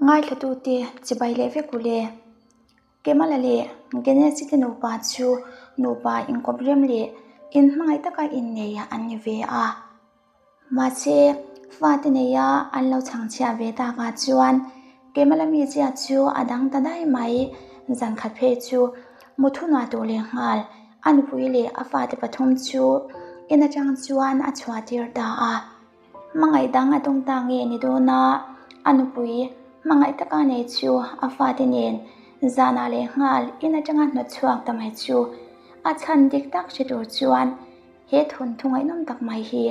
Ngaithlatute chibai leh vek u le. Kemala leh Ganesh te nupa chu nupa inkawp rem leh inhmangaih taka innei an ni ve a. Mahse, fate neia an lo chhangchhiah ve takah chuan Kemala mizia chu a dang ta dai mai. Zankhat phei chu Muthuna tawh lehnghal a nupui leh a fate pathum chu in atang chuan a chhuahtir ta a. Hmangaih dang a tum ta nge ni dawn a, a nupui hmangaih taka nei chu a fate nen zanah leh nghal in atanga hnawt chhuak ta mai chu a chhan dik tak hre tur chuan he thawnthu ngaihnawm tak mai hi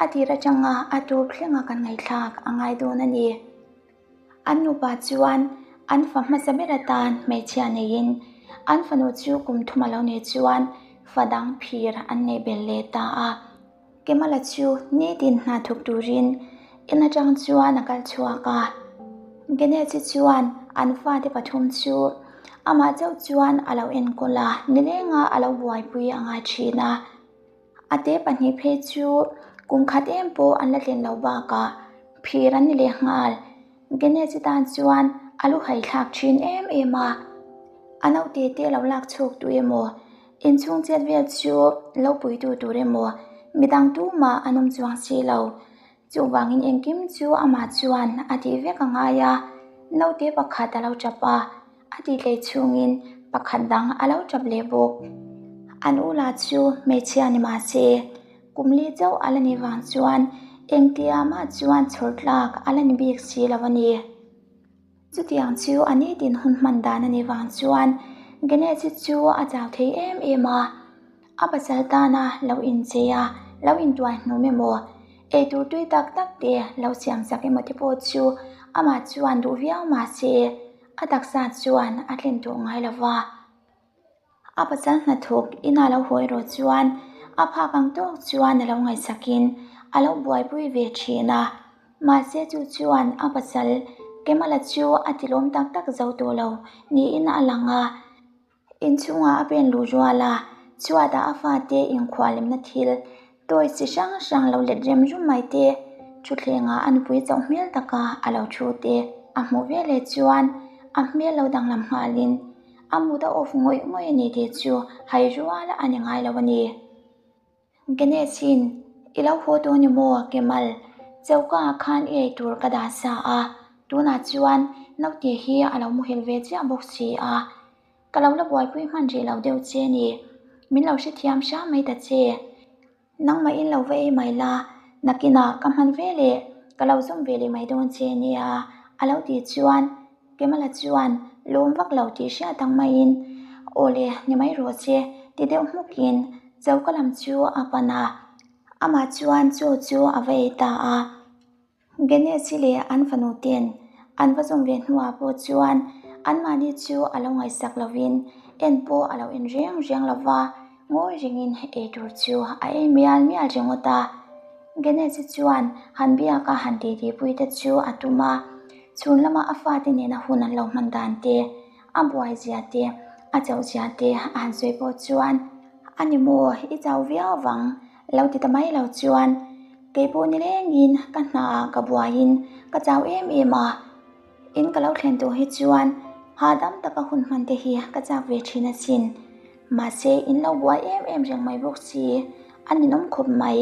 a tir atanga a tur thlenga kan ngaihthlak a ngai dawn a ni. An nupa chuan an fa hmasa ber atan hmeichhia neiin an fanu chu kum thum a lo nei chuan fa dang phir an neih belh leh ta a. Kemala chu nitin hna thawk turin in atang chuan a kal chhuak a. Ganesh-i chuan an fate pathum chu amah chauh chuan a lo enkawl a, nilenga a lo buaipui a ngai thin a. A te pahnih phei chu kum khat em pawh an la tlen lo bakah phir an ni leh nghal. Ganesh-i tan chuan a lu haithlak thin em em a, a naute te lo lak chhuak tu emaw Inchhung chet vel chu lo puitu tur emaw midang tumah an awm chuang si lo. Chuvangin engkim chu amah chuan a tih vek a ngai a, naute pakhat a lo tap a, a tih tlei chhungin pakhat dang a lo tap leh bawk. An u lah chu hmeichhia ni mah se, kum li chauh a la nih vang chuan engtia mah chuan chhawr tlak a la ni bik si lo a ni. Chutiang chu a nitin hun hman dan a nih vang chuan Ganesh-i chu a chau thei em em a, a pasal tana lo inchei a, lo intuai hnum emaw, eitur tui tak tak te lo siam chak emaw te pawh chu amah chuan duh viau mah se a taksa chuan a tlin tawh ngai lo va. A pasal hnathawk ina lo hawi rawh chuan a phak ang tawk chuan a lo ngaihsakin a lo buaipui ve thin a, mahse chu chuan a pasal Kemala chu a tilawm tak tak zo tawh lo niin a lang a. Inchhungah a pen luh rual a, chhuatah a fate inkhuahlemna thil Toy chi hrang hrang lo let rem rum mai te, thutthlengah a nupui chauh hmel taka a lo thu te a hmuh veleh chuan a hmel lo danglam nghalin a mut a off ngawih ngawih a ni tih chu hai rual a ni ngai lo a ni. Ganesh-in, I lo haw dawn i maw Kemal? Choka ah khan i ei tur ka dah sa a, tunah chuan naute hi a lo muhil ve chiah bawk si a. Ka lo la buaipui hman rih lo deuh che ni. Min lo hrethiam hram mai ta che. Nangmah in lo va ei mai la, nakinah ka hman ve leh ka lo zawm ve leh mai dawn che nia a lo tih chuan Kemala chuan lawm vak lo tih hriat ang maiin Aw le, ni mai rawh che ti deuh hmukin choka lam chu a pan a, amah chuan chaw chu a va ei ta a. Ganesh-i leh an fanu ten an va zawm ve hnuah pawh chuan anmahni chu a lo ngaihsak lovin en pawh a lo en reng reng lo va, ngawi rengin ei tur chu a ei mial mial ringawt a. Ganesh-i chuan han biaka han titipui te chu a tum a, chhun lama a fate nena hun an lo hman dan te, a buai zia te, a chauh zia te a han sawi pawh chuan, A ni maw, i chau viau vang lo ti ta mai lo chuan kei pawh ni lengin ka hnaah ka buaiin ka chau em em a, in ka lo thlen tawh hi chuan hahdam taka hun hman te hi ka chak ve thin asin. Mahse in lo buai em em reng mai bawk si, a ninawm khawp mai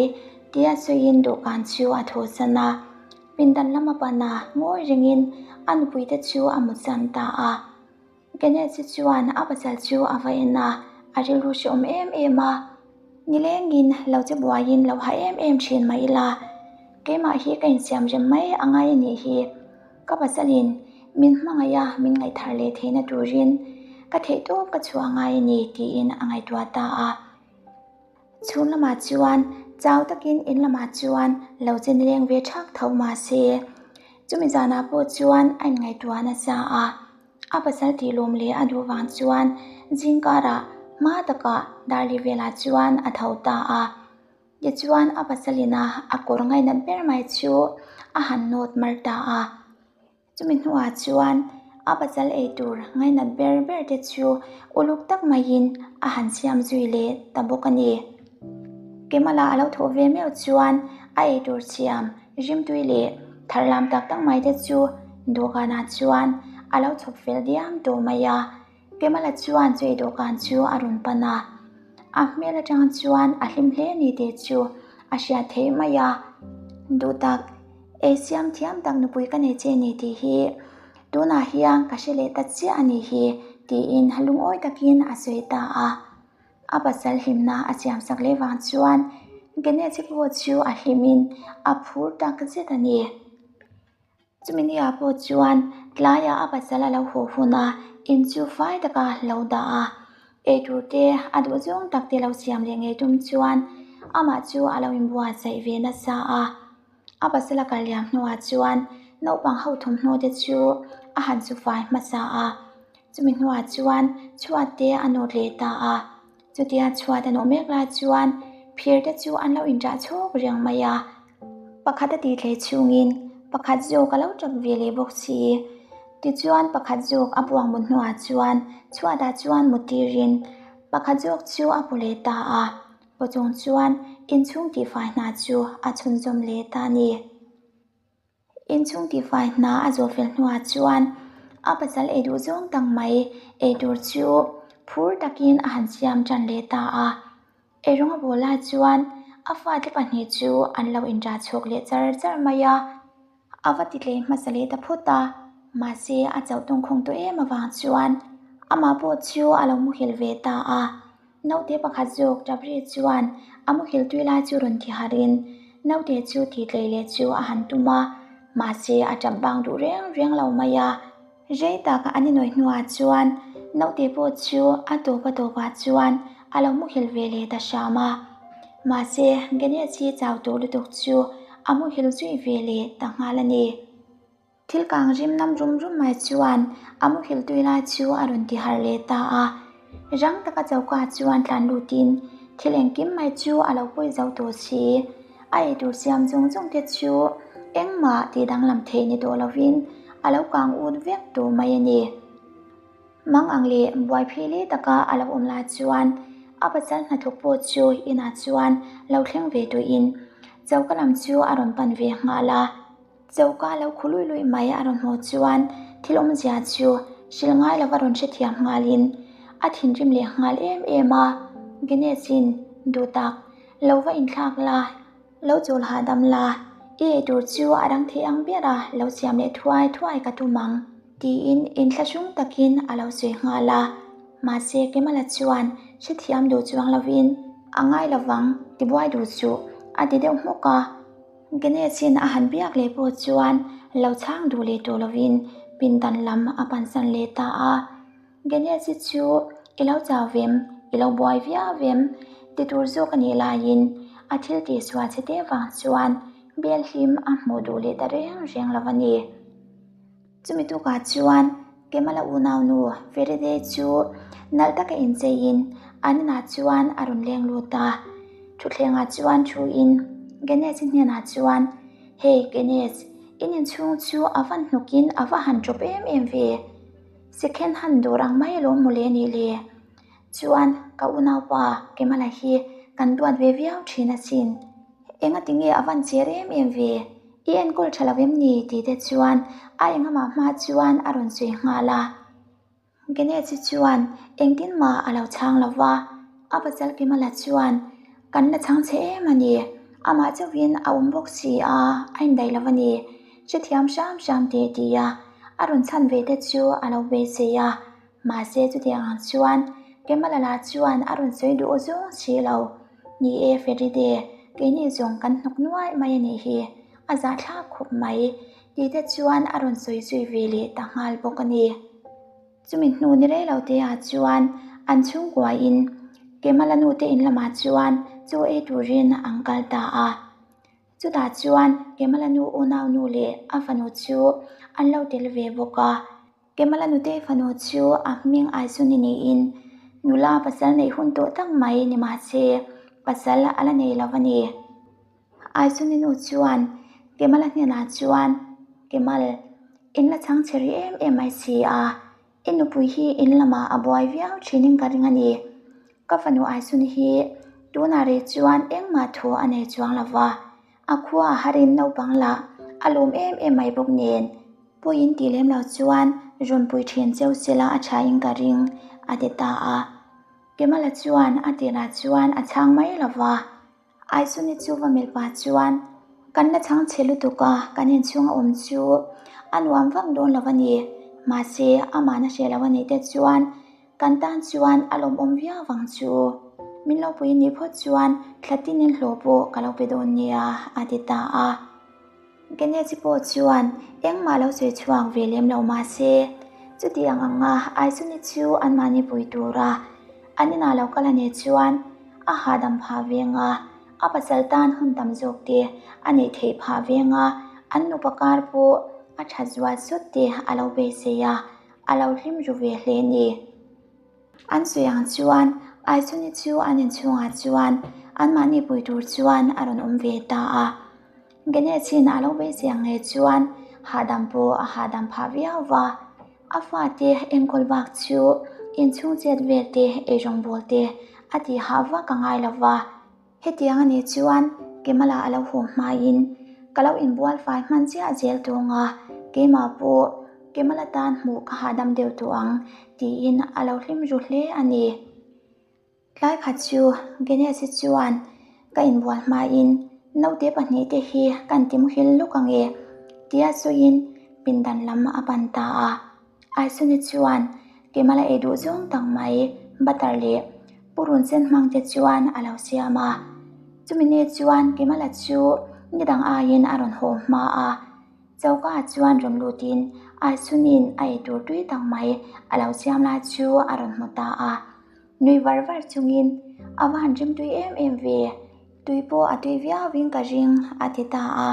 tia sawiin dawhkan chu a thawhsan a, pindan lama pana ngawi rengin a nupuite chu a mutsan ta a. Ganesh-i chuan a pasal chu a va en a, a rilru hrehawm em em a. Nilengin lo che buaiin lo ha em em thin mah ila, keimah hi ka insiam rem mai a ngai a nih hi. Ka pasalin min hmangaih a, min ngaihthar leh theihna turin ka theihtawp ka chhuah ngai a ni tiin a ngaihtuah ta a. Chhung lamah chuan chau takin in lamah chuan lo che nileng ve thak tho mah se, chumi zanah pawh chuan a inngaihtuah nasa a. A pasal tih lawm leh a duh vang chuan zing karah hma takah Darli velah chuan a tho ta a. Tichuan a pasalina a kawr ngainat ber mai chu a han nawt mar ta a. Chumi hnuah chuan a pasal ei tur ngainat ber ber te chu uluk tak maiin a han siam zui leh ta bawk a ni. Kemala a lo thawh ve meuh chuan a ei tur siam rimtui leh tharlam tak tak mai te chu Dawhkanah chuan a lo chhawp fel diam tawh mai a, Kemala chuan chu ei dawhkan chu a rawn pan a, a hmel atang chuan a hlim hle ni tih chu a hriat theih mai a. Duh tak, ei siam thiam tak nupui ka nei che ni tih hi tunah hian ka hre leh ta chiah a nih hi tiin lungawi takin a sawi ta a. A pasal hlimna a siam sak leh vang chuan Ganesh pawh chu a hlimin a phur tak zet a ni. Chumi nia pawh chuan tlaiah a pasal a lo haw hun a, in chu fai taka lo dah a, eitur te a duh zawng tak te lo siam leh ngei tum chuan amah chu a lo inbuatsaih ve nasa a. A pasal a kal liam hnuah chuan naupang ho thawmhnaw te chu a han chu fai hmasa a, chumi hnuah chuan chhuat te a nawt leh ta a. Chutia chhuat a nawh mek lai chuan phir te chu an lo inṭah chhawk reng mai a. Pakhat a tih tlei chhungin pakhat zawk a lo tap ve leh bawk si. Tichuan pakhat zawk a buang mut hnuah chuan chhuatah chuan mut tirin pakhat zawk chu a pu leh ta a, paw chung chuan inchhung tihfai hna chu a chhunzawm leh ta a ni. Inchhung tihfai hna a zawh fel hnuah chuan a pasal ei duh zawng tak mai eitur chu phur takin a han siam tan leh ta a. Eirawng a bawl lai chuan a fate pahnih chu an lo inrah chhuak leh char char mai a, a va ti tlei hmasa leh ta phawt a, mahse a chauh tawngkhawng tawh em avang chuan amah pawh chu a lo muhil ve ta a. Naute pakhat zawk Tabri chuan a muhil tui lai chu rawn ti harin naute chu ti tlei leh chu a han tum a, mahse a tap bang duh reng reng lo mai a. Rei tak an inawih hnuah chuan naute pawh chu a tawp a tawpah chuan a lo muhil ve leh ta hram a. Mahse Ganesh hi chau tawh lutuk chu a muhil zui ve leh ta nghal a ni. Thil kang rim nam rum rum mai chuan a muhil tui lai chu a rawn ti harh leh ta a. Rang taka choka chuan tlan lutin thil engkim mai chu a lo pawi zo tawh si. A eitur siam zawng zawng te chu engmah tih danglam theih ni tawh lovin a lo kang ut vek tawh mai a ni. Mang ang leh buai phei leh taka a lo awm lai chuan a pasal hnathawk pawh chu inah chuan lo thleng ve tawhin choka lam chu a rawn pan ve nghal a. Choka lo khu luih luih mai a rawn hmuh chuan thil awmzia chu hrilh ngai lova rawn hrethiam nghalin a thinrim leh nghal em em a. Ganesh-in duh tak lo va inthlak la, lo chawl hahdam la, i eitur chu a rang thei ang ber a, lo siam leh thuai thuai ka tum ang tiin inthlahrung takin a lo sawi nghal a. Mahse Kemala chuan hrethiam duh chuang lovin a ngai lovang tibuai duh suh a ti deuh hmawk a. Ganesh-in a han biak leh pawh chuan lo chhang duh leh tawh lovin pindan lam a pansan leh ta a. Ganesh-i chu i lo chau vem, i lo buai viau vem ti tur zawk a nih laiin a thil tihsual chhe te vang chuan bel hlim a hmuh duh leh ta reng reng lo a ni. Chumi tukah chuan Kemala unaunu Feride chu nalh taka incheiin an inah chuan a rawn leng lut a. Thutthlengah chuan thuin Ganesh-i hnenah chuan, Hey Ganesh, in inchhung chu a va hnukin a va han ṭawp em em ve. Second hand dawr ang mai alawm mawle nih le. Chuan ka unaupa Kemala hi kan duat ve viau ṭhin asin. Engati nge a van cher em em ve? I enkawl tha lo em ni? tih te chuan a engamah hma chuan a rawn sawi nghal a. Ganesh chuan engtin mah a lo chhang lo va, a pasal Kimala chuan kan la chhang che em a ni, amah chauhin a awm bawk si a, a indaih lo a ni, hrethiam hram hram teh ti a, a rawn chhan ve te chu a lo beisei a. Mahse chutiang ang chuan Kimala lah chuan a rawn sawi duh zawng si lo. Ni e Feride, keini zawng kan hnawk nuai mai a nih hi, a zahthlak khawp mai, tih te chuan a rawn sawi zui ve leh ta nghal bawk a ni. Chumi hnu ni rei lo te ah chuan an chhungkuain Kemala nu te in lamah chuan chaw ei turin an kal ta a. Chutah chuan Kemala nu unau nu leh a fanu chu an lo tel ve bawk a. Kemala nute fanu chu a hming Aisuni niin nula pasal neih hun tawh tak mai ni mahse pasal a la nei lo a ni. Aisuni nu chuan Kemala hnenah chuan, Kemal, in la chhang chhe rih em em mai si a, i nupui hi in lamah a buai viau thinin ka ring a ni. Ka fanu Aisuni hi tunah rih chuan engmah thu a nei chuang lo va, a khua a harin naupang lah a lawm em em mai bawk nen. Pawi in tih lem lo chuan rawn pui thin cheu sela a tha in ka ring, a ti ta a. Kemala chuan a tirah chuan a chhang mai lo va. Aizawni chu va melh pah chuan, Kan la chhang chhe lutuk a, kan inchhung a awm chu a nuam vak dawn lo a ni. Mahse, amahna hre lo a nih te chuan kan tan chuan a lawmawm viau vang chu. Min lo pui nih phawt chuan thla tinin hlawh pawh ka lo pe dawn nia, a ti ta a. Ganesh pawh chuan engmah lo sawi chhuak ve lem lo mahse, chutiang anga Aizawni chu anmahni pui tura an inah lo kal a nih chuan a hahdam phah veng a, a pasal tan hun tam zawk te a neih theih phah veng a, an nupa kar pawh a that zual sawt te a lo beisei a, a lo hlim ru ve hle ni. An sawi ang chuan Aizawni chu an inchhungah chuan anmahni pui tur chuan a rawn awm ve ta a. Ganesh-in a lo beisei ang nge chuan hahdam pawh a hahdam phah viau va, a fate enkawl bak chu inchhung chet vel te, eirawngbawl te a tih hah vak a ngai lo va. Hetiang a nih chuan Kemala a lo haw hmain ka lo inbual fai hman chiah zel tawng a, keimah pawh Kemala tan hmuh ka hahdam deuh tawh ang tiin a lo hlim ru hle a ni. Tlai khat chu Ganesh-i chuan ka inbual hmain naute pahnihte hi kan ti muhil lawk ang e tia sawiin pindan lam a pan ta a. Aisuni chuan Kimala ei duh zawng tak mai butter leh purun sen hmang te chuan a lo siam a. Chumi ni chuan Kimala chu nidang aiin a rawn haw hma a. Choka ah chuan rawn lutin Aisunin a ei tur tui tak mai a lo siam lai chu a rawn hmu ta a. Nui var var chungin, A va han rim tui em em ve, tui pawh a tui viauin ka ring, a ti ta a.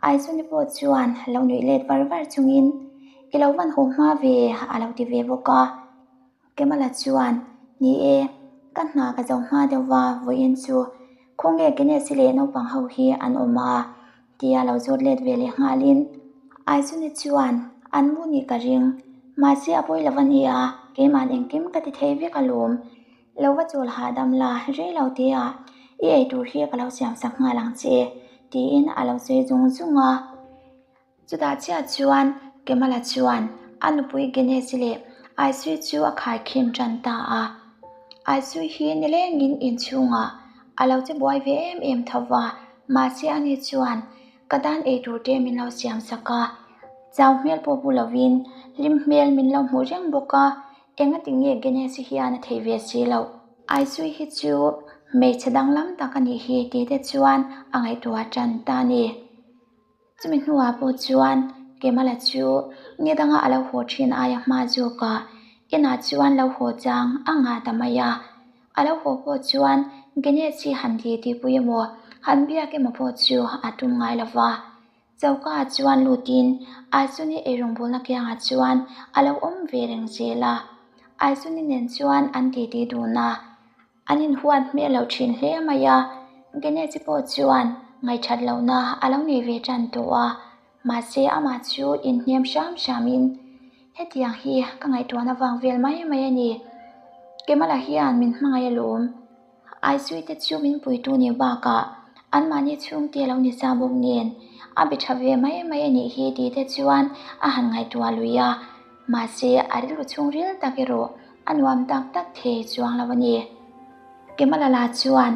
Aizawni pawh chuan lo nuih let var var chungin, I lo van haw hma ve, a lo ti ve bawk a. Kemala chuan, Ni e, ka hna ka zo hma deuh va, vawiin chu khawnge Ganesh-i leh naupang ho hi an awm a, tia lo zawt let ve leh nghalin Aizawni chuan an mu nih ka ring, mahse a pawi lo a nia, keima'n engkim ka ti thei vek alawm, lo va chawl hahdam la rei lo te ah i ei tur hi ka lo siam sak nghal ang che tiin a lo sawi zung zung a. Chutah chiah chuan Kemala chuan a nupui Ganesh leh Aisui chu a khaikhin tan ta a, Aisui hi nilengin inchhungah a lo che buai ve em em tho va, mahse ani chuan ka dan ei tur te min lo siam sak a, chau hmel pawh pu lovin hlim hmel min lo hmuh reng bawk a, engati nge Ganesh hian a theih ve si loh? Aisui hi chu hmeichhe danglam tak a nih hi tih te chuan a ngaihtuah tan ta a ni. Chumi hnuah pawh chuan Kemala chu ni danga a lo haw thin aia hma zawkah inah chuan lo haw chang a ngah ta mai a. A lo haw pawh chuan Ganesh hi han ti tihpui emaw, han biak emaw pawh chu a tum ngai lo va. Choka ah chuan lutin Aizawni eirawngbawlna kiangah chuan a lo awm ve reng zel a. Aizawni nen chuan an titi dun a. An inhuat hmel loh thin hle mai a, Ganesh pawh chuan ngaihthat lohna a lo nei ve tan tawh a, mahse amah chu inhnem hram hramin hetiang hi ka ngaihtuahna vang vel mai mai a ni. Kemala hian min hmangaih alawm, Aizui te chu min puitu nih bakah anmahni chhungte lo ni sa bawk nen a be tha ve mai mai a nih hi tih te chuan a han ngaihtuah lui a, mahse a rilru chhungril tak erawh A nuam tak tak thei chuang lo a ni. Kemalala chuan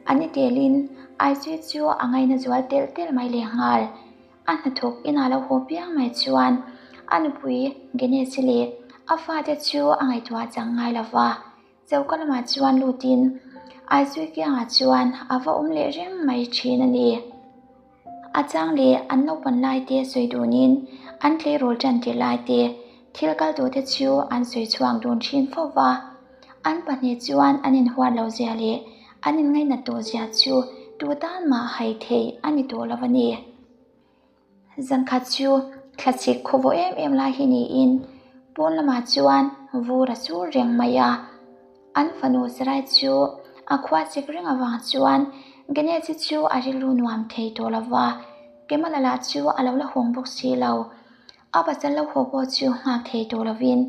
a ni telin Aizui chu a ngaina zual telh telh mai leh nghal. A hnathawk inah lo haw piang mai chuan a nupui Ganesh-i leh a fate chu a ngaihtuah chang ngai lo va. Choka lamah chuan lutin Aizui kiangah chuan a va awm leh reng mai thin a ni. A chang leh an naupan lai te sawi dunin an tleirawl tan tirh lai te thil kal tawh te chu an sawi chhuak dun thin fo va. An pahnih chuan an inhuat lo zia leh an inngainat tawh zia chu tu tan mah hai theih a ni tawh lo a ni. Zankhat chu thlachhik khawvawh em em lai hi niin pawn lamah chuan vur a sur reng mai a. An fanu Sarai chu a khua chik reng avang chuan Ganesh-i chu a rilru nuam thei tawh lo va, Kemala lah chu a lo la hawng bawk si lo. A pasal lo haw pawh chu nghak thei tawh lovin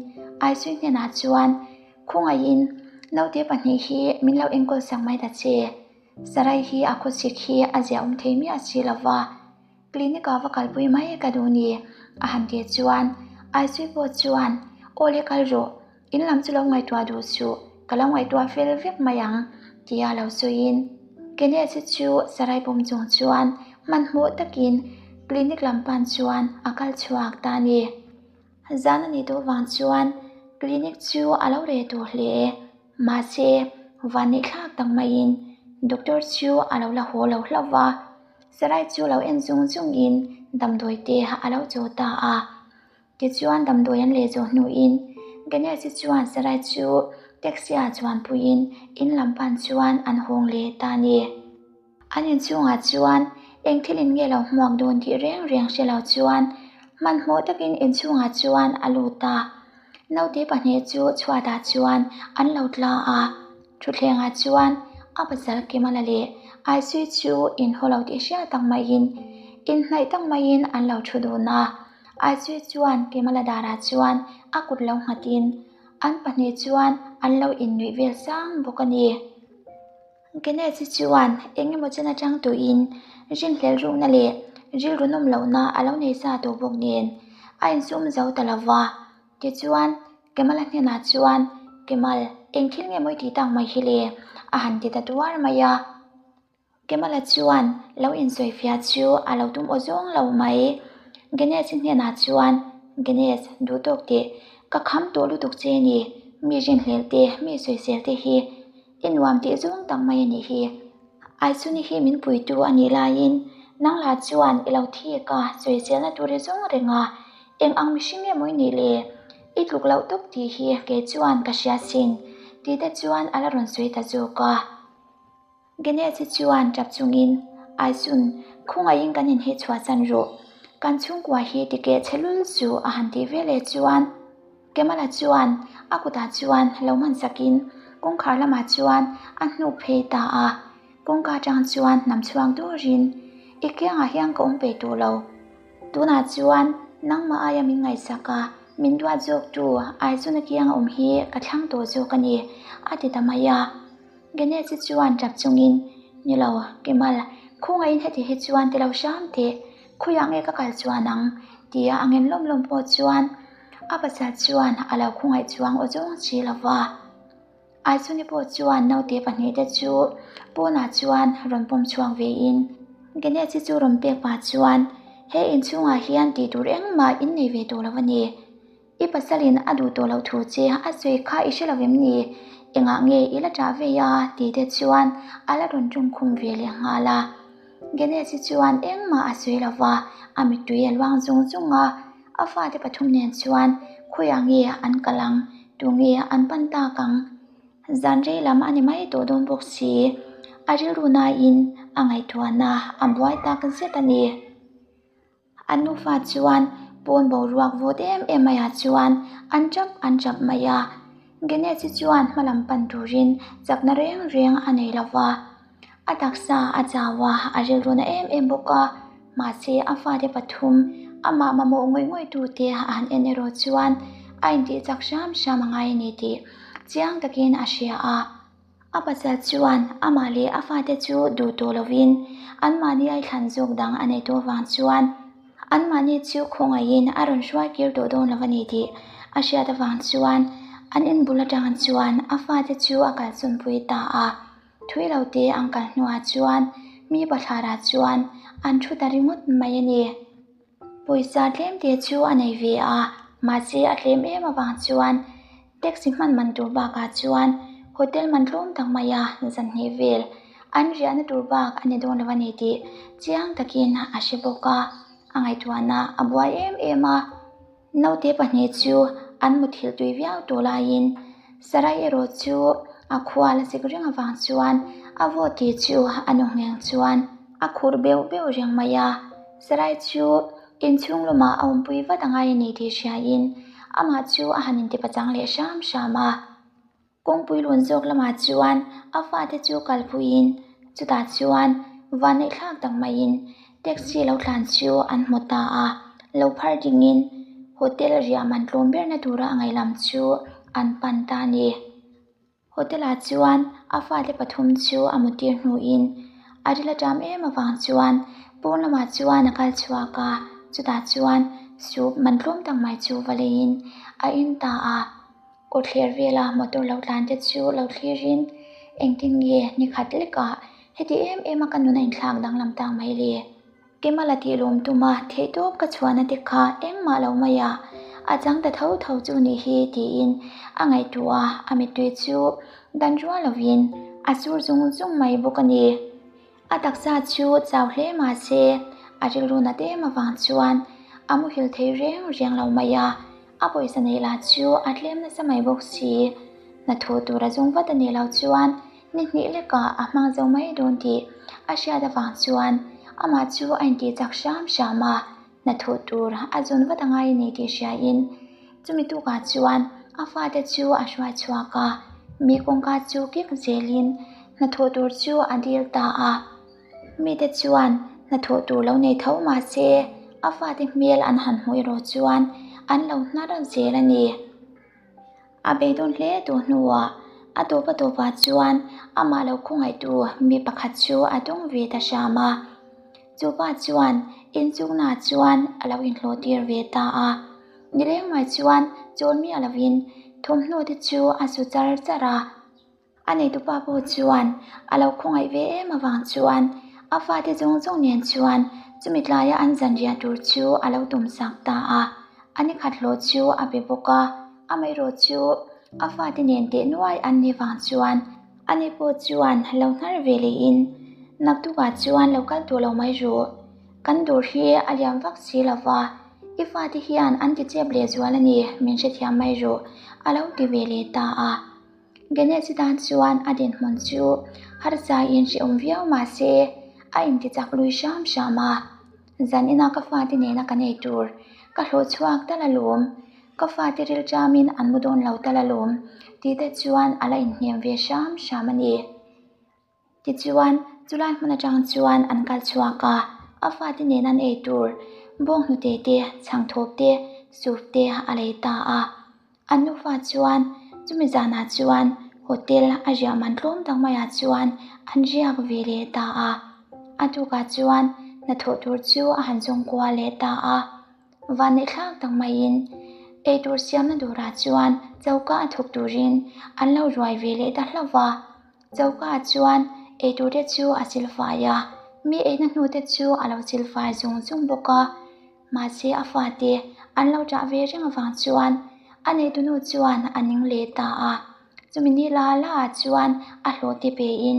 Aizui hnenah chuan, Khawngaihin, naute pahnih hi min lo enkawl sak mai ta che. Sarai hi a khawchik hi a ziahawm thei miah si lo va. Clinic ah va kalpui mai ka duh ni a han tih chuan Aizui pawh chuan Aw le kal rawh, in lam chu lo ngaihtuah duh suh, ka lo ngaihtuah fel vek mai ang tia lo sawiin Ganesh chu sarai pawm chung chuan hmanhmawh takin clinic lam pan chuan a kal chhuak ta a ni. Zan a nih tawh vang chuan clinic chu a lo reh tawh hle. Mahse, vanneih thlak tak maiin doctor chu a lo la haw lo hlauh va, Sarai chu lo en zung zungin damdawi te a lo chaw ta a. Tichuan damdawi an leh zawh hnuin Ganesh chuan Sarai chu taxi ah chuanpuiin in lam pan chuan an hawng leh ta a ni. An inchhungah chuan eng thil in nge lo hmuak dawn tih reng reng hre lo chuan hmanhmawh takin inchhungah chuan a lut a. Naute pahnih chu chhuatah chuan an lo tla a, thutthlengah chuan a pasal Kimala leh Aisui chu inhaw lo tih hriat tak maiin inhnaih tak maiin an lo thu dun a. Aisui chuan Kimala darah chuan a kut lo nghatin an pahnih chuan an lo innuih vel sang bawk a ni. Ganesh chuan eng emaw chen atang tuiin rinhlelh rukna leh rilru nawm lohna a lo nei sa tawh bawk nen a insum zo ta lo va. Tichuan, Kemal-a hnenah chuan, Kemal, eng thil nge maw i tih tak mai hi le? a han ti ta tuar mai a. Kemal-a chuan lo insawifiah chu a lo tum aw zawng lo mai. Ganesh hnenah chuan, Ganesh, duh tawk teh, ka kham tawh lutuk che ni, mi rinhlelh te, mi sawisel te hi I nuam tih zawng tak mai a nih hi. Aisuni hi min puitu a nih laiin nang lah chuan i lo thik a, sawiselna tur i zawng reng a, eng ang mihring nge maw i nih le? I tluk loh tawp tih hi kei chuan ka hria sin tih te chuan a la rawn sawi ta zawk a. Ganesh chuan tap chungin, Aisun, khawngaihin kan inhihchhuahsan rawh. Kan chhungkua hi tikeh chhe lul chu a han tih veleh chuan. Kemala chuan a kutah chuan lo hman sakin kawngkhar lamah chuan a hnuk phei ta a, kawngka atang chuan hnam chhuak durin, I kiangah hian ka awm peih tawh lo. Tunah chuan nangmah aia min ngaihsak a, min duat zawktu Aizuna kianga awm hi ka thlang tawh zawk a ni, a ti ta mai a. Ganesh chuan tap chungin, Ni lo, Kemal, khawngaihin heti hi chuan ti lo hram teh, khawiah nge ka kal chuan ang? tia a ngen lawm lawm pawh chuan a pasal chuan a lo khawngaih chuang aw zawng si lo va. Aizuni pawh chuan naute pahnihte chu pawnah chuan rawn pawm chhuak vein Ganesh chu rawn pek pah chuan, He inchhungah hian tih tur engmah in nei ve tawh lo a ni. I pasalin a duh tawh loh thu che a sawi kha i hre lo em ni? Engah nge i la ṭah vei a? tih te chuan a la rawn ṭawngkhum ve leh nghal a. Ganesh-i chuan engmah a sawi lo va, a mittui a luang zung zung a. A fate pathum nen chuan khawiah nge an kal ang? Tunge an pan tak ang? Zan rei lam a ni mai tawh dawn bawk si. A rilru nain a ngaihtuahna a buai tak zet a ni. An nufa chuan pawn boruak vawt em em maiah chuan an chap an chap mai a. Ganesh-i chuan hmalam pan turin chakna reng reng a nei lo va. A taksa a chau a, a rilru na em em bawk a. Mahse a fate pathum amah mamawh ngawih ngawih tute a han en erawh chuan a intih chak hram hram a ngai a ni tih chiang takin a hria a. A pasal chuan amah leh a fate chu duh tawh lovin anmahni a thlan zawk dang a nei tawh vang chuan anmahni chu khawngaihin a rawn hruai kir tawh dawn lo a ni tih a hriat avang chuan an inbul atang chuan a fate chu a kalsawnpui ta a. Thui lo te an kal hnuah chuan mi bathlarah chuan an thu ta ringawt mai a ni. Pawisa tlem te chu a nei ve a, mahse a tlem em avang chuan taxi hman man tur bakah chuan hotel man tlawm tak mai a zan hnih vel an riahna tur bak a ni dawn lo a ni tih chiang takin a hre bawk a, a ngaihtuahna a buai em em a. Naute pahnih chu an muthilh tui viau tawh laiin Sarai erawh chu a khua la sik reng avang chuan a vaw tih chu a nu ngheng chuan a khur beuh beuh reng mai a. Sarai chu inchhung lumah a awmpui vat a ngai a ni tih hriain amah chu a han intipachang leh hram hram a. Kawngpui lun zawk lamah chuan a fate chu kalpuiin chutah chuan vanneih thlak tak maiin taxi lo tlan chu an hmu ta a, lo phar dingin hotel riah man tlawm berna tura a ngaih lam chu an pan ta a ni. Hotel ah chuan a fate pathum chu a mutir hnuin a ril a ṭam em avang chuan. Pawn lamah chuan a kal chhuak a, chutah chuan soup man tlawm tak mai chu va leiin a in ta a. Kawtthler vela motor lo tlan te chu lo thlirin engtin nge ni khat lekah heti em em a ka nun a inthlak danglam tak mai le? Keimah tih lawm tum a, theihtawp ka chhuahna te kha engmah lo mai a, a chang ta tho tho chu nih hi tiin a ngaihtuah a, a mittui chu dan rual lovin a sur zung zung mai bawk a ni. A taksa chu chau hle mah se, a rilru nat em avang chuan a muhil thei reng reng lo mai a, a pawisa neih lah chu a tlem nasa mai bawk si. Hnathawh tur a zung vat a nih loh chuan ni hnih lekah a hmang zo mai dawn tih a hriat avang chuan amah chu a intih chak hram hram a, hnathawh tur a zawn vat a ngai a ni tih hriain chumi tukah chuan a fate chu a hruai chhuak a, mi kawngka chu kik zelin hnathawh tur chu a dil ta a. Mite chuan hnathawh tur lo nei tho mah se a fate hmel an han hmuh erawh chuan an lo hnar zel a ni. A beidawn hle tawh hnuah a tawpa tawpah chuan amah lo khawngaihtu mi pakhat chu a dawng ve ta hram a. Chu pa chuan inchungnaah chuan a lo inhlawh tir ve ta a. Nileng mai chuan chawl miah lovin thawmhnaw te chu a su char char a. A neitupa pawh chuan a lo khawngaih ve em avang chuan a fate zawng zawng nen chuan chumi tlaia an zanriah tur chu a lo tum sak ta a. A ni khat hlawh chu a pe bawk a, amaherawh chu a fate nen teh nuai an nih vang chuan ani pawh chuan lo hnar ve lehin, Naktukah chuan lo kal tawh lo mai rawh, kan dawr hi a liam vak si lo va, i fate hian an ti chep lehzual a ni, min hrethiam mai rawh, a lo ti ve leh ta a. Ganesh tan chuan a dinhmun chu harsain hrehawm viau mah se a intichak lui hram hram a. Zan ina ka fate nena ka nei tur ka hlawh chhuak tal alawm, ka fate rilṭamin an mu dawn lo tal alawm tih te chuan a la inhnem ve hram hram a ni. Tichuan, chulai hmun atang chuan an kal chhuak a, a fate nen an ei tur bawnghnute te, chhangthawp te, soup te a lei ta a. An nufa chuan chumi zanah chuan hotel a riah man tlawm tak maiah chuan an riak ve leh ta a. A tukah chuan hnathawh tur chu a han zawng kual leh ta a. Vanneih thlak tak maiin eitur siamna durah chuan choka a thawk turin an lo ruai ve leh ta hlauh va. Choka chuan eitur te chu a silfai a, mi eina hnu te chu a lo silfai zung zung bawk a. Mahse a fate an lo ṭah ve reng avang chuan a neitunu chuan a ning leh ta a. Chumi ni la la ah chuan a hlawh te pein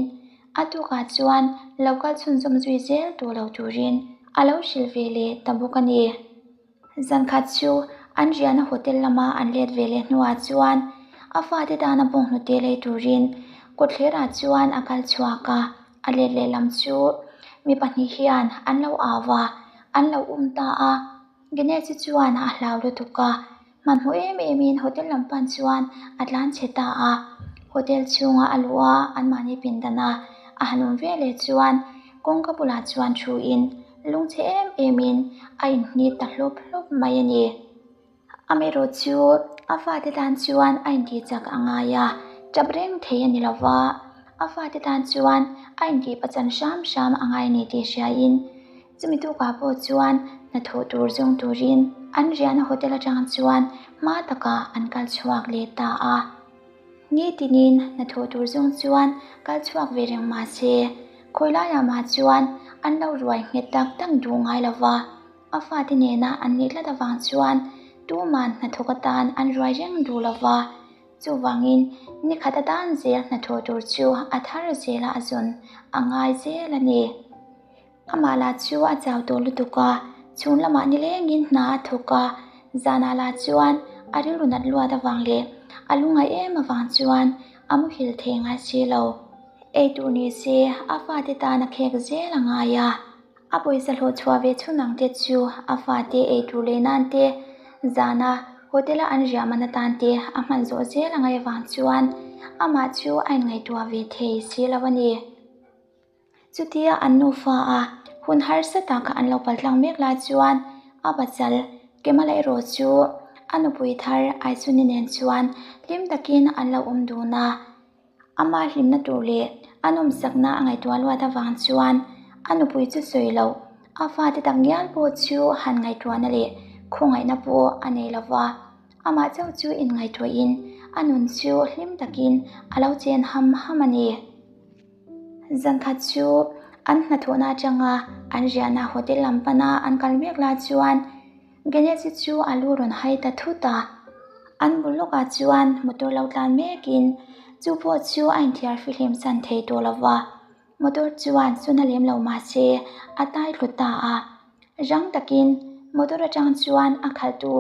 a tukah chuan lo kal chhunzawm zui zel tawh lo turin a lo hrilh ve leh ta bawk a ni. Zankhat chu an riahna hotel lama an let ve leh hnuah chuan a fate tana bawnghnute lei turin kawtthlerah chuan a kal chhuak a, a let lehlam chu mi pahnih hian an lo au a, an lo um ta a. Ganesh-i chuan a hlau lutuk a, hmanhmawh em emin hotel lam pan chuan a tlan chhe ta a. Hotel chhunga a luh a, anmahni pindana a han awm ve leh chuan kawngka bulah chuan thuin Lungchhe em emin a inhnit ta hlawp hlawp mai a ni. Amaherawh chu a fate tan chuan a intih chak a ngai a, tap reng thei a ni lo va, a fate tan chuan a intih pachan hram hram a ngai a ni tih hriain chumi tukah pawh chuan hnathawh tur zawng turin an riahna hotel atang chuan hma takah an kal chhuak leh ta a. Nitinin hnathawh tur zawng chuan kal chhuak ve reng mah se, khawi laiah mah chuan an lo ruai nghet tak tak duh ngai lo va, a fate nena an nih tlat avang chuan tuman hnathawk atan an ruai reng duh lo va, chuvangin ni khat atan zel hnathawh tur chu a thar zela a zawn a ngai zel a ni. Amah lah chu a chau tawh lutuk a, chhung lamah nilengin hna a thawk a, zanah lah chuan a rilru nat luat avang leh a lungngaih em avang chuan a muhil thei ngai si lo. Ei tur ni se a fate tan a khek zel a ngai a, a pawisa hlawh chhuah ve chhun ang te chu a fate ei tur leh nan te, zana hotel a an riah man atan te a hman zawh zel a ngaih avang chuan amah chu a inngaihtuah ve thei si lo a ni. Chutia an nufa a hun harsa tak an lo paltlang mek lai chuan a pasal Kemala erawh chu a nupui thar Aisuni nen chuan hlim takin an lo awm dun a. Ama hlimna tur leh a nawmsakna a ngaihtuah luat avang chuan a nupui chu sawi loh. A fate takngial pawh chu han ngaihtuahna leh khawngaihna pawh a nei lo va, amah chauh chu inngaihtuahin a nun chu hlim takin a lo chen ham ham a ni. Zankhat chu an hnathawhna atanga an riahna hotel lam pana an kal mek lai chuan Ganesh-i chu a lu rawn hai ta thut a, an bul lawkah chuan motor lo tlan mekin chu pawh chu a inthiar fihlim san thei tawh lo va. Motor chuan suna lem lo mah se a tai tlu ta a, rang takin motor atang chuan a khalhtu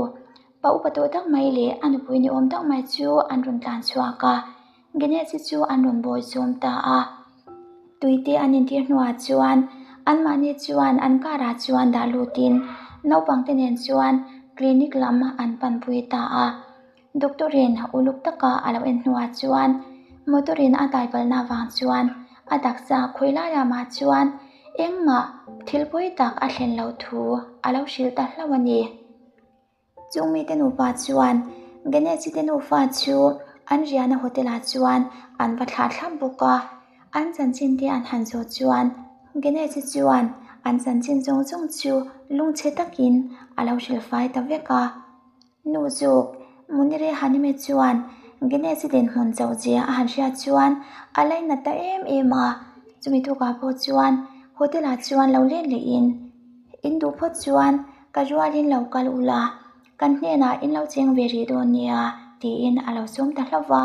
pa upa tawh tak mai leh a nupui ni awm tak mai chu an rawn tlan chhuak a, Ganesh-i chu an rawn bawi chawm ta a. Tui te an intir hnuah chuan anmahni chuan an car ah chuan dah lutin naupang te nen chuan clinic lam an panpui ta a. Doctor in uluk taka a lo en hnuah chuan motor in a daipalna avang chuan a taksa khawi laiah mah chuan engmah thil pawi tak a thlen loh thu a lo hrilh ta hlauh a ni. Chung mite nupa chuan Ganesh-i te nufa chu an riahna hotel ah chuan an va thlah thlap bawk a, an chanchin te an han zawh chuan Ganesh-i chuan an chanchin zawng zawng chu lungchhe takin a lo hrilh fai ta vek a. Nu zawk, Munire Hanime chuan Ganesh-i dinhmun chauh zia a han hriat chuan a lainat ta em em a, chumi tukah pawh chuan hotel ah chuan lo let lehin in duh phawt chuan ka rualin lo kal ula, kan hnenah in lo cheng ve rih dawn nia tiin a lo sawm ta hlauh va.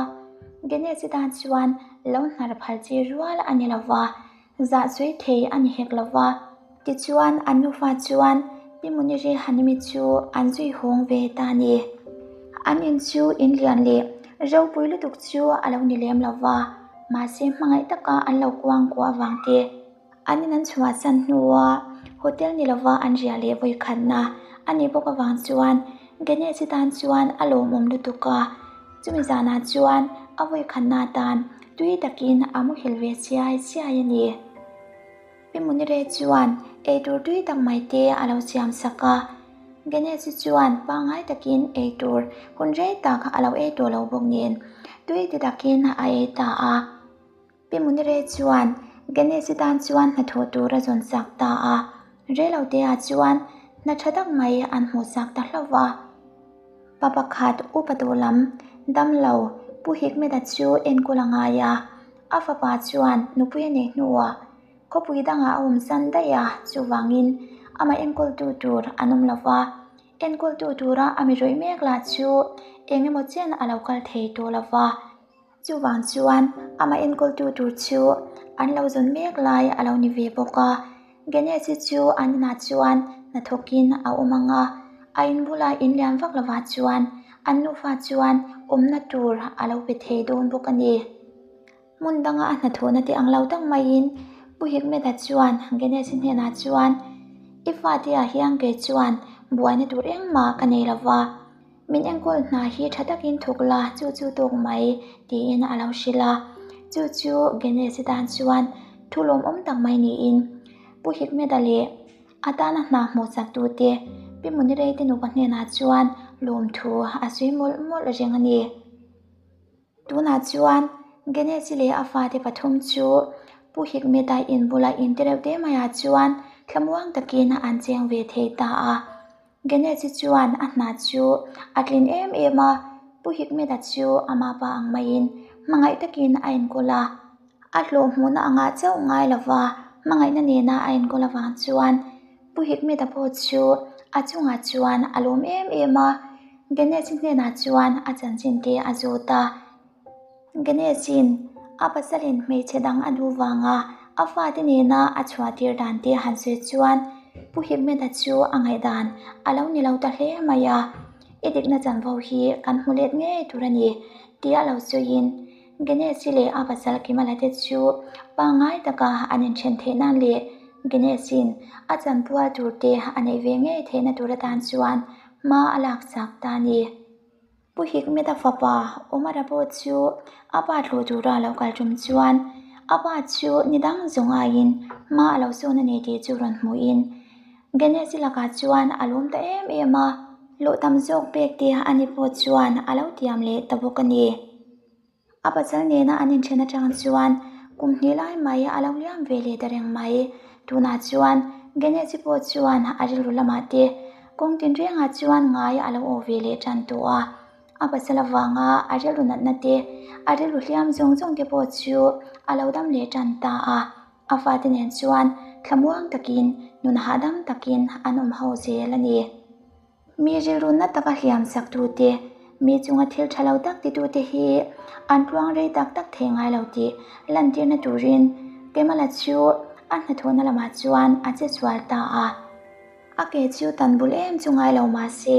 Ganesh-i tan chuan lo hnar phal chi rual a ni lo va, Zah sawi thei a ni hek lo va. Tichuan, an nufa chuan Pi Muniri Hanimi chu an zui hawng ve ta a ni. An in chu in lian leh ropui lutuk chu a lo ni lem lo va, mahse hmangaih taka an lo kuang kuah avang te, an in an chhuahsan hnua hotel ni lova an riah leh vawikhatna a nih bawk avang chuan Ganesh-i tan chuan a lawmawm lutuk a. Chumi zanah chuan a vawikhatna atan tui takin a muhil ve chiai chiai a ni. Pi Munire chuan eitur tui tak mai te a lo siam sak a. Ganesh chuan pangngai takin eitur hun rei tak a lo ei tawh lo bawk nen tui ti takin a ei ta a. Pi Munire chuan Ganesh tan chuan hnathawh tur a zawn sak ta a, reiloteah chuan hna tha tak mai an hmuh sak ta hlauh va. Pa pakhat upa tawh lam damlo Pu Hikmeta chu enkawl a ngai a, a fapa chuan nupui a neih hnuah khawpui dangah a awm san daih a, chuvangin amah enkawltu tur an awm lo va, enkawltu tura a mi rawih mek lah chu eng emaw chen a lo kal thei tawh lo va. Chuvang chuan amah enkawltu tur chu an lo zawn mek lai a lo ni ve bawk a. Ganesh-i chu an inah chuan hnathawkin a awm ang a, a in bula in lian vak lovah chuan an nufa chuan awmna tur a lo pe thei dawn bawk a ni. Hmun danga a hnathawhna te ang lo tak maiin Pu Hikmeta chuan Ganesh-i hnenah chuan, I fate ah hian kei chuan buaina tur engmah ka nei lova, Min enkawl hna hi tha takin thawk la, chu chu tawk mai, tiin a lo hrilh a. Chu chu Ganesh-i tan chuan thu lawmawm tak mai niin Pu Hikmeta leh a tana hna hmuh chak tute Pi Munirei te nupa hnenah chuan lawmthu a sawi mawlh mawlh reng a ni. Tunah chuan Ganesh-i leh a fate pathum chu Pu Hikmeta in bula in te reuh te maiah chuan thlamuang takin an cheng ve thei ta a. Ganesh-i chuan a hna chu a tlin em em a, Pu Hikmeta chu ama pa ang maiin hmangaih takin a enkawl a. A hlawh hmuhna angah chauh ngai lova hmangaihna nena a enkawl avang chuan Pu Hikmeta pawh chu a chungah chuan a lawm em em a, Ganesh-i hnenah chuan a chanchin te a zawt a. Ganesh-in a pasalin hmeichhe dang a duh vanga a fate nena a chhuah tir dan te han sawi chuan Pu Hikmeta chu a ngaihdan a lo ni lo ta hle mai a, I dikna chanvo hi kan hmu let ngei tur a ni tia lo sawiin Ganesh-i leh a pasal Kimala te chu pangngai taka an inthen theih nan leh Ganesh-in a chanpual tur te a neih ve ngei theihna tur atan chuan hma a lak chak ta a ni. Pu Hikmeta fapa Omara pawh chu a pa tluh tura a lo kal tum chuan a pa chu ni dang zawng aiin hma a lo sawn a ni tih chu rawn hmuhin Ganesh-i lakah chuan a lawm ta em em a, hlawh tam zawk pek te a ni pawh chuan a lo tiam leh ta bawk a ni. A pasal nena an inthen atang chuan kum hnih lai mai a lo liam ve leh ta reng mai. Tunah chuan Ganesh-i pawh chuan a rilru lamah te kawng tinrengah chuan ngai a lo awh ve leh tan tawh a. A pasal avanga a rilru natna te, a rilru hliam zawng zawng te pawh chu a lo dam leh tan ta a. A fate nen chuan thlamuang takin, nun hahdam takin an awm ho zel a ni. Mi rilru na taka hliam sak tute, mi chunga thil tha lo tak titute hi an tluang rei tak tak thei ngai lo tih lantirna turin Kemala chu a hnathawhna lamah chuan a che sual ta a. A ke chu tan bul em chu ngai lo mah se,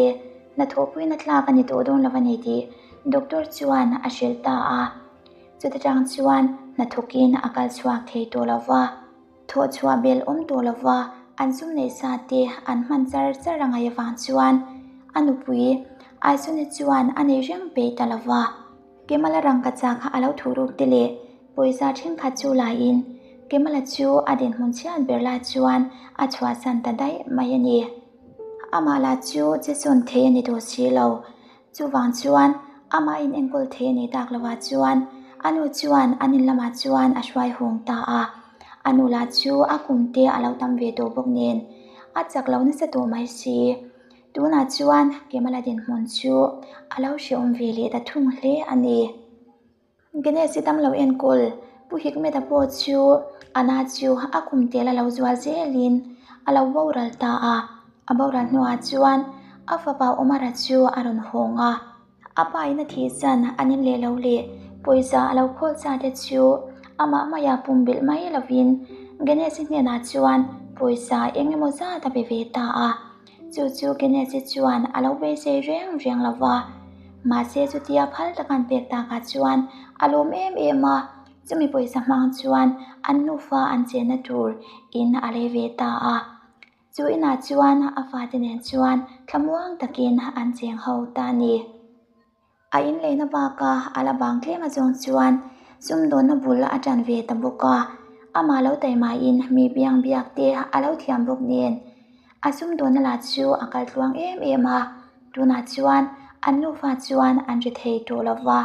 hnathawhpuina tlak a ni tawh dawn lo a ni tih doctor chuan a hrilh ta a. Chuta tang chuan hnathawkin a kal chhuak thei tawh lo va. Thawh chhuah bel awm tawh lova an sum neih sa te an hman char char a ngaih avang chuan a nupui Aisawni chuan a nei reng peih ta lova. Kemala rangkachak a lo thuh ruk te leh pawisa thenkhat chu laiin Kemala chu a dinhmun chhiat ber lai chuan a chhuahsan ta daih mai a ni. Amah lah chu che sawn thei a ni tawh si lo. Chuvang chuan amah in enkawl thei a nih tak lovah chuan a nu chuan an in lamah chuan a hruai hung ta a. A nu lah chu a kum te a lo tam ve tawh bawk nen a chak lo nasa tawh mai si. Tunah chuan Kemala dinhmun chu a lo hrehawm ve leh ta thung hle a ni. Ganesh-i dam lo enkawl Pu Hikmet-a pawh chu a na chu a kum tel a lo zual zelin a lo boral ta a. A boral hnuah chuan a fapa Omar-a chu a rawn hawng a. A pa in a thih chan an in leh lo leh pawisa a lo khawl cha te chu amah maia pumbilh mai lovin Ganesh-i hnenah chuan pawisa eng emaw zat a pe ve ta a. Chu chu Ganesh-i chuan a lo beisei reng reng lo va, mahse chutia phal taka an pek takah chuan a lawm em em a, chumi pawisa hmang chuan an nufa an chenna tur in a lei ve ta a. Chu inah chuan a fate nen chuan thlamuang takin an cheng ho ta a ni. A inleina baka a la bang tlem azawng chuan sumdawnna bul a tan ve ta bawk a, amah lo taimahin mi biang biak te a lo thiam bawk nen a sumdawnna lah chu a kal tluang em em a, tunah chuan an nufa chuan an ri thei tawh lo va,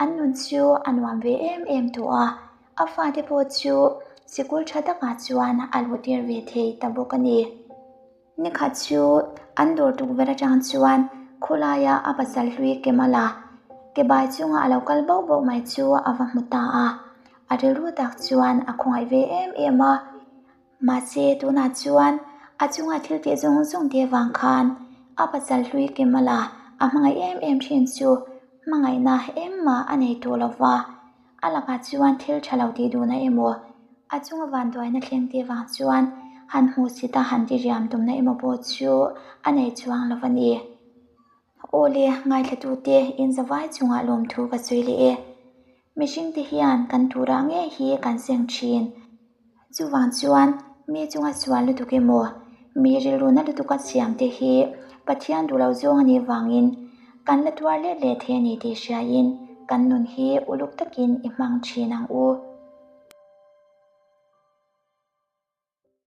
an nun chu a nuam ve em em tawh a, a fate pawh chu sikul tha takah chuan a luhtir ve thei ta bawk a ni. Nikhat chu an dawr tukverh atang chuan khawlaia a pasal hlui Kemala ke bai chunga a lo kal bauh bauh mai chu a va hmu ta a, a rilru tak chuan a khawngaih ve em em a. Mahse tunah chuan a chunga thil tih zawng zawng te vang khan a pasal hlui Kemala a hmangaih em em thin chu hmangaihna engmah a nei tawh lo va. A lakah chuan thil tha lo tih duhna emaw, a chunga vanduaina thleng te vang chuan han hmuh sit a han ti riam tumna emaw pawh chu a nei chuang lo a ni. Aw le, ngaithlatute inzavai chungah lawmthu ka sawi leh e. Mihringte hian kan turah ngei hi kan seng thin. Chuvang chuan mi chunga sual lutuk emaw, mi rilruna lutuka siam te hi Pathian duh lo zawng a nih vangin kan la tuar let leh thei a ni tih hriain kan nun hi uluk takin i hmang thin ang u.